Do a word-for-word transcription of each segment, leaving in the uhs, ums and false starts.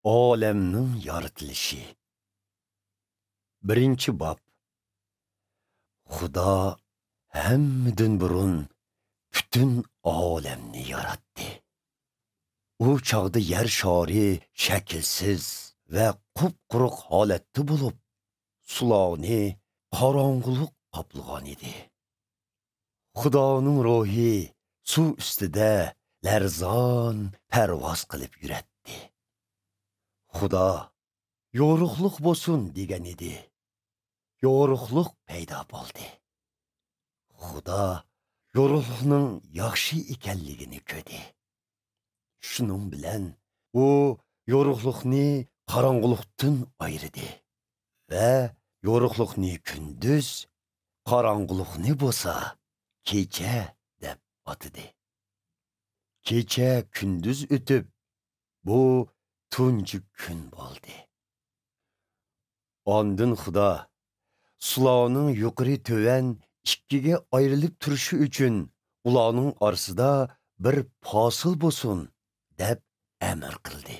ئالەمنىڭ يارىتىلىشى. بىرىنچى باب. خۇدا ھەممىدىن بۇرۇن پۈتۈن ئالەمنى ياراتتى. ئۇ چاغدا يەر شارى شەكىلسىز ۋە قۇپقۇرۇق ھالەتتە بولۇپ، سۇلارنى قاراڭغۇلۇق قاپلىغان ئىدى. خۇدانىڭ روھى سۇ ئۈستىدە لەرزان پەرۋاز قىلىپ يۈرەتتى. خۇدا، «يورۇقلۇق بولسۇن» دېگەن ئىدى. يورۇقلۇق پەيدا بولدى. خۇدا يورۇقلۇقنىڭ ياخشى ئىكەنلىكىنى كۆردى. شۇنىڭ بىلەن ئۇ يورۇقلۇقنى قاراڭغۇلۇقتىن ئايرىدى ۋە يورۇقلۇقنى كۈندۈز، قاراڭغۇلۇقنى بولسا كېچە دەپ ئاتىدى. كېچە كۈندۈز ئۆتۈپ، بۇ تۇنجى كۈن بولدى. ئاندىن خۇدا، «سۇلارنىڭ يۇقىرى تۆۋەن ئىككىگە ئايرىلىپ تۇرۇشى ئۈچۈن ئۇلارنىڭ ئارىسىدا بىر پاسىل بولسۇن» دەپ ئەمر قىلدى.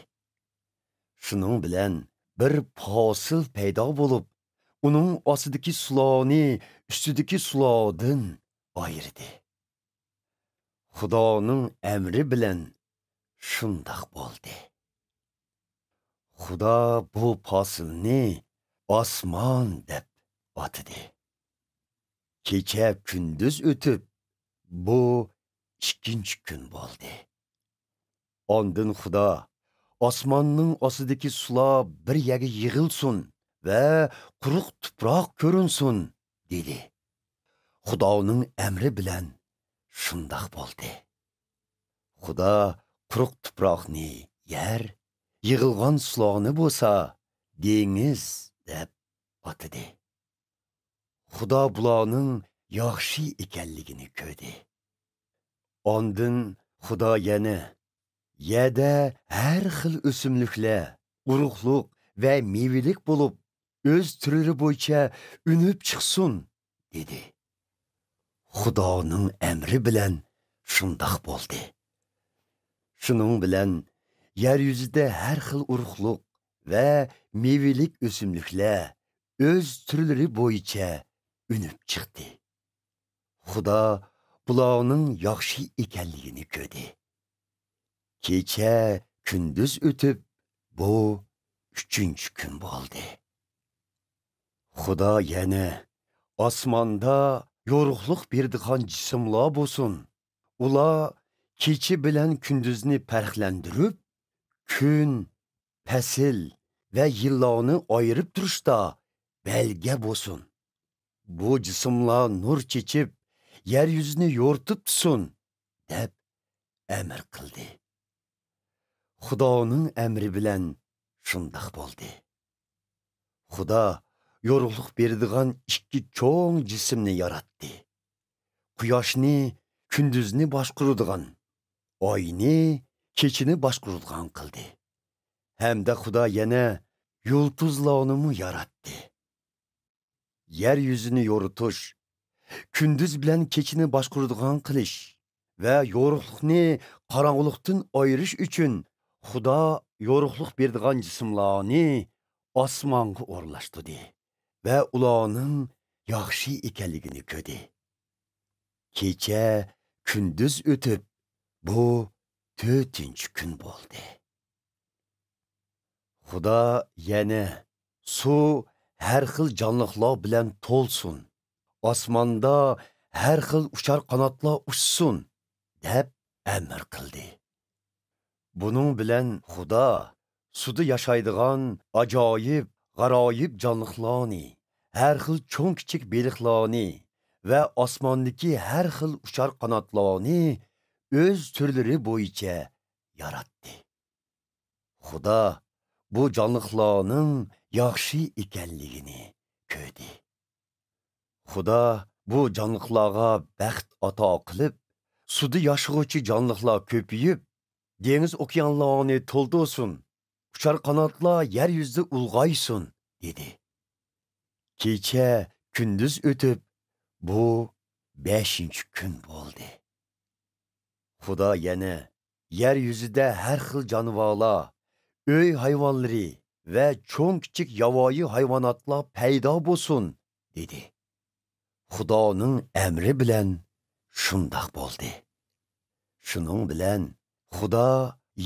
شۇنىڭ بىلەن بىر پاسىل پەيدا بولۇپ، ئۇنىڭ ئاستىدىكى سۇلارنى ئۈستىدىكى سۇلاردىن ئايرىدى. خۇدانىڭ ئەمرى بىلەن شۇنداق بولدى. خۇدا بۇ پاسىلنى ئاسمان دەپ ئاتىدى. كېچە كۈندۈز ئۆتۈپ، بۇ ئىككىنچى كۈن بولدى. ئاندىن خۇدا، «ئاسماننىڭ ئاستىدىكى سۇلار بىر يەرگە يىغىلسۇن ۋە قۇرۇق تۇپراق كۆرۈنسۇن» دېدى. خۇدانىڭ ئەمرى بىلەن شۇنداق بولدى. خۇدا قۇرۇق تۇپراقنى يەر، يىغىلغان سۇلارنى بولسا دېڭىز دەپ ئاتىدى. خۇدا بۇلارنىڭ ياخشى ئىكەنلىكىنى كۆردى. ئاندىن خۇدا يەنە، «يەردە ھەر خىل ئۆسۈملۈكلەر ئۇرۇقلۇق ۋە مېۋىلىك بولۇپ، ئۆز تۈرلىرى بويىچە ئۈنۈپ چىقسۇن» دېدى. خۇدانىڭ ئەمرى بىلەن شۇنداق بولدى. شۇنىڭ بىلەن يەر يۈزىدە ھەر خىل ئۇرۇقلۇق ۋە مېۋىلىك ئۆسۈملۈكلەر ئۆز تۈرلىرى بويىچە ئۈنۈپ چىقتى. خۇدا بۇلارنىڭ ياخشى ئىكەنلىكىنى كۆردى. كېچە كۈندۈز ئۆتۈپ، بۇ ئۈچىنچى كۈن بولدى. خۇدا يەنە، «ئاسماندا يورۇقلۇق بېرىدىغان جىسىملار بولسۇن. ئۇلار كېچە بىلەن كۈندۈزنى پەرقلەندۈرۈپ، كۈن، پەسىل ۋە يىللارنى ئايرىپ تۇرۇشتا بەلگە بولسۇن. بۇ جىسىملار نۇر چېچىپ، يەر يۈزىنى يورۇتۇپ تۇرسۇن» دەپ ئەمر قىلدى. خۇدانىڭ ئەمرى بىلەن شۇنداق بولدى. خۇدا يورۇقلۇق بېرىدىغان ئىككى چوڭ جىسىمنى ياراتتى. قۇياشنى كۈندۈزنى باشقۇرىدىغان، ئاينى كېچىنى باشقۇرىدىغان قىلدى. ھەمدە خۇدا يەنە يۇلتۇزلارنىمۇ ياراتتى. يەر يۈزىنى يورۇتۇش، كۈندۈز بىلەن كېچىنى باشقۇرىدىغان قىلىش ۋە يورۇقلۇقنى قاراڭغۇلۇقتىن ئايرىش ئۈچۈن خۇدا يورۇقلۇق بېرىدىغان جىسىملارنى ئاسمانغا ئورۇنلاشتۇردى ۋە ئۇلارنىڭ ياخشى ئىكەنلىكىنى كۆردى. كېچە كۈندۈز ئۆتۈپ، بۇ تۆتىنچى كۈن بولدى. خۇدا يەنە، «سۇ ھەر خىل جانلىقلار بىلەن تولسۇن، ئاسماندا ھەر خىل ئۇچار قاناتلار ئۇچسۇن» دەپ ئەمر قىلدى. بۇنىڭ بىلەن خۇدا سۇدا ياشايدىغان ئاجايىپ، غارايىپ جانلىقلارنى، ھەر خىل چوڭ-كىچىك بېلىقلارنى ۋە ئاسماندىكى ھەر خىل ئۇچار قاناتلارنى ئۆز تۈرلىرى بويىچە ياراتتى. خۇدا بۇ جانلىقلارنىڭ ياخشى ئىكەنلىكىنى كۆردى. خۇدا بۇ جانلىقلارغا بەخت ئاتا قىلىپ، «سۇدا ياشىغۇچى جانلىقلار كۆپىيىپ، دېڭىز ئوكيانلارنى تولدۇرسۇن، ئۇچار قاناتلار يەر يۈزىدە ئۇلغايسۇن» دېدى. كېچە كۈندۈز ئۆتۈپ، بۇ بەشىنچى كۈن بولدى. خۇدا يەنە، «يەر يۈزىدە ھەر خىل جانىۋارلار ئۆي ھايۋانلىرى ۋە چوڭ-كىچىك ياۋايى ھايۋاناتلار پەيدا بولسۇن» دېدى. خۇدانىڭ ئەمرى بىلەن شۇنداق بولدى. شۇنىڭ بىلەن خۇدا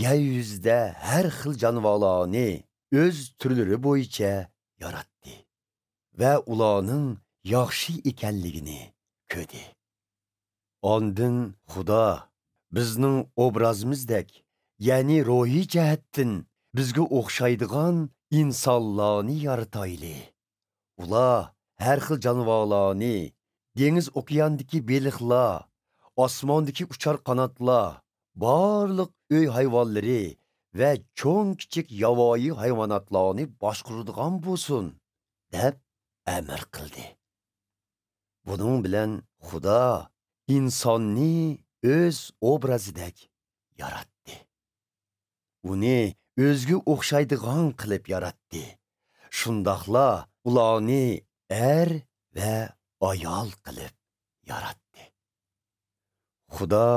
يەر يۈزىدە ھەر خىل جانىۋارلارنى ئۆز تۈرلىرى بويىچە ياراتتى ۋە ئۇلارنىڭ ياخشى ئىكەنلىكىنى كۆردى. ئاندىن خۇدا: «بىزنىڭ ئوبرازىمىزدەك، يەنى روھىي جەھەتتىن بىزگە ئوخشايدىغان ئىنسانلارنى يارىتايلى. ئۇلار ھەر خىل جانىۋارلارنى، دېڭىز ئوكياندىكى بېلىقلار، ئاسماندىكى ئۇچار قاناتلار، بارلىق ئۆي ھايۋانلىرى ۋە چوڭ-كىچىك ياۋايى ھايۋاناتلارنى باشقۇرىدىغان بولسۇن» دەپ ئەمر قىلدى. بۇنىڭ بىلەن خۇدا ئىنساننى ئۆز ئوبرازىدەك ياراتتى. ئۇنى ئۆزىگە ئوخشايدىغان قىلىپ ياراتتى. شۇنداقلا ئۇلارنى ئەر ۋە ئايال قىلىپ ياراتتى. خۇدا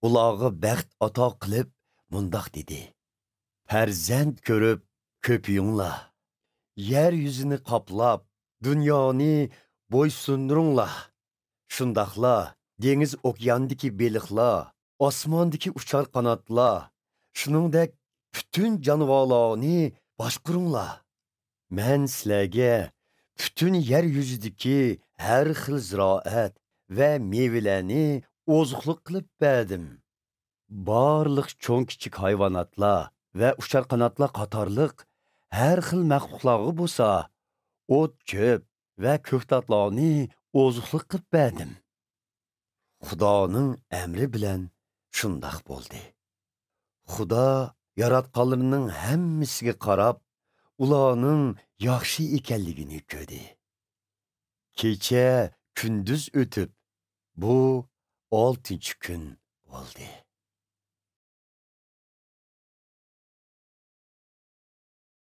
ئۇلارغا بەخت ئاتا قىلىپ مۇنداق دېدى: «پەرزەنت كۆرۈپ كۆپىيىڭلار. يەر يۈزىنى قاپلاپ، دۇنيانى بويسۇندۇرۇڭلار. شۇنداقلا دېڭىز ئوكياندىكى بېلىقلار، ئاسماندىكى ئۇچار قاناتلار، شۇنىڭدەك پۈتۈن جانىۋارلارنى باشقۇرۇڭلار. مەن سىلەرگە پۈتۈن يەر يۈزىدىكى ھەر خىل زىرائەت ۋە مېۋىلەرنى ئوزۇقلۇق قىلىپ بەردىم. بارلىق چوڭ-كىچىك ھايۋاناتلار ۋە ئۇچار قاناتلار قاتارلىق ھەر خىل مەخلۇقلارغا بولسا ئوت-چۆپ ۋە كۆكتاتلارنى ئوزۇقلۇق قىلىپ بەردىم.» خۇدانىڭ ئەمرى بىلەن شۇنداق بولدى. خۇدا ياراتقانلىرىنىڭ ھەممىسىگە قاراپ، ئۇلارنىڭ ياخشى ئىكەنلىكىنى كۆردى. كېچە كۈندۈز ئۆتۈپ، بۇ ئالتىنچى كۈن بولدى.